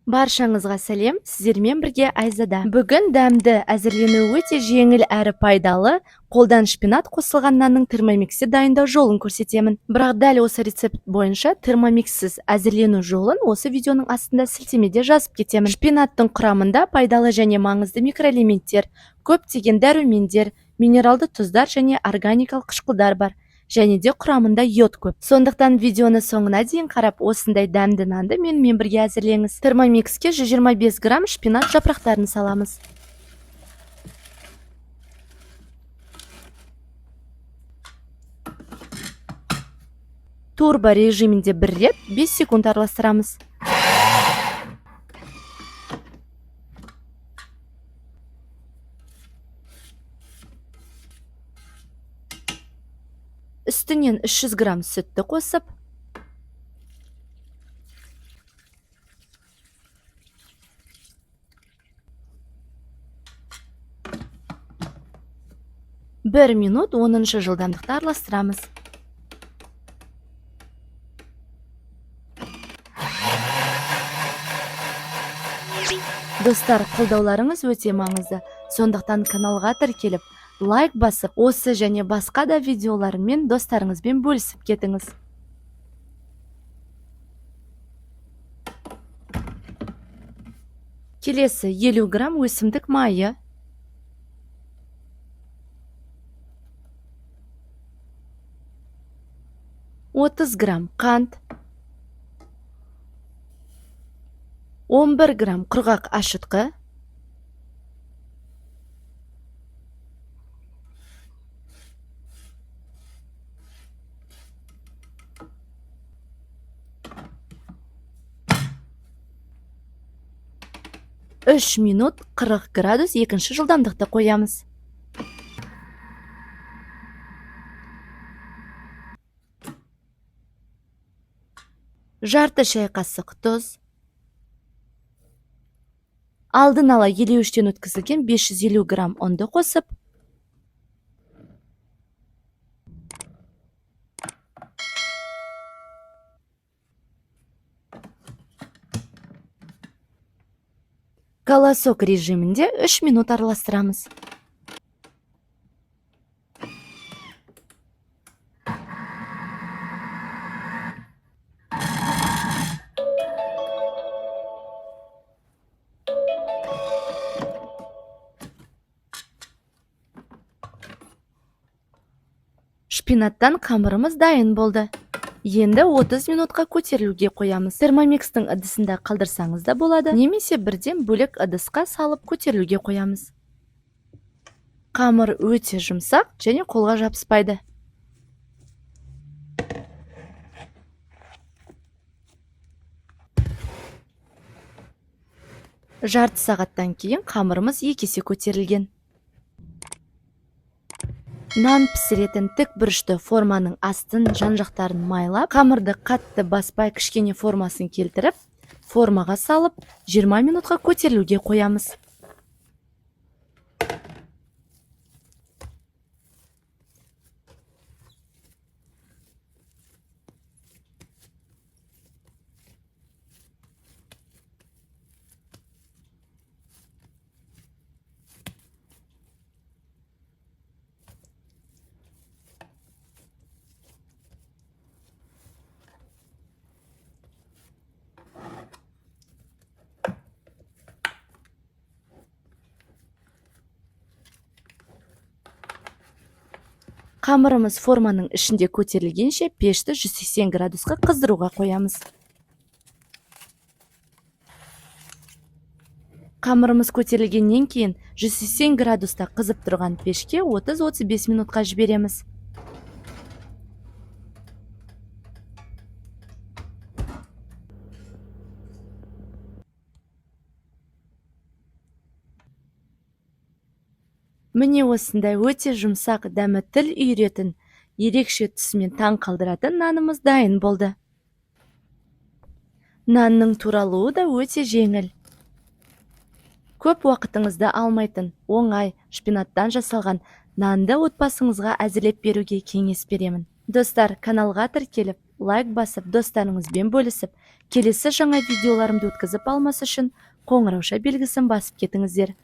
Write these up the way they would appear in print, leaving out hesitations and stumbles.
Баршаңызға сәлем, сіздермен бірге Айзада. Бүгін дәмді, әзірленуі өте жеңіл әрі пайдалы қолдан шпинат қосылған нанның термомиксте дайындау жолын көрсетемін. Бірақ дәл осы рецепт бойынша термомикссіз әзірлену жолын осы видеоның астында сілтемеде жазып кетемін. Шпинаттың құрамында пайдалы және маңызды микроэлементтер, көптеген дәрумендер, минералды тұздар және органикалық қышқылдар бар. Және де құрамында йод көп. Сондықтан видеоны соңына дейін қарап, осындай дәмді нанды менімен бірге әзірлеңіз. Термомикске 125 грамм шпинат жапырақтарын саламыз. Турбо режимінде бір рет 5 секунд араластырамыз. Үстінен 300 грамм сүтті қосып, 1 минут 10 жылдамдықта араластырамыз. Достар, қолдауларыңыз өте маңызды. Сондықтан каналға тіркеліп, лайк басып, осы және басқа да видеоларыммен достарыңызбен бөлісіп кетіңіз. Келесі 50 грамм өсімдік майы, 30 грамм қант, 11 грамм құрғақ ашытқы, 3 минут 40 градус екінші жылдамдықты қоямыз. Жарты шай қасық тұз. Алдын ала елеуіштен өткізілген 550 грамм ұнды қосып, колосок режимінде 3 минут араластырамыз. Шпинаттан қамырымыз дайын болды. Енді 30 минутқа көтерілуге қоямыз. Термомикстің ыдысында қалдырсаңыз да болады, немесе бірден бөлек ыдысқа салып көтерілуге қоямыз. Қамыр өте жұмсақ және қолға жабыспайды. Жарты сағаттан кейін қамырымыз 2 есе көтерілген. Нан пісіретін тік бұрышты форманың астын жан-жақтарын майлап, қамырды қатты баспай кішкене формасын келтіріп, формаға салып, 20 минутқа көтерілуге қоямыз. Қамырымыз форманың ішінде көтерілгенше пешті 180 градусқа қыздыруға қоямыз. Қамырымыз көтерілгеннен кейін 180 градуста қызып тұрған пешке 30-35 минутқа жібереміз. Міне осындай өте жұмсақ, дәмі тіл үйіретін, ерекше түсімен таң қалдыратын нанымыз дайын болды. Нанның туралуы да өте жеңіл. Көп уақытыңызды алмайтын, оңай, шпинаттан жасалған нанды отбасыңызға әзірлеп беруге кеңес беремін. Достар, каналға тіркеліп, лайк басып, достарыңызбен бөлісіп, Келесі жаңа видеоларымды өткізіп алмас үшін қоңырауша белгісін басып кетіңіздер.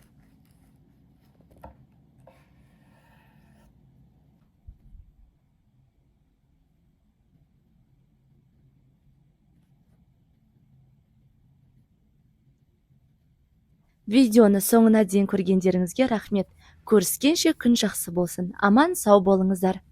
Видеоны соңына дейін көргендеріңізге рахмет. Көріскенше күн жақсы болсын. Аман сау болыңыздар.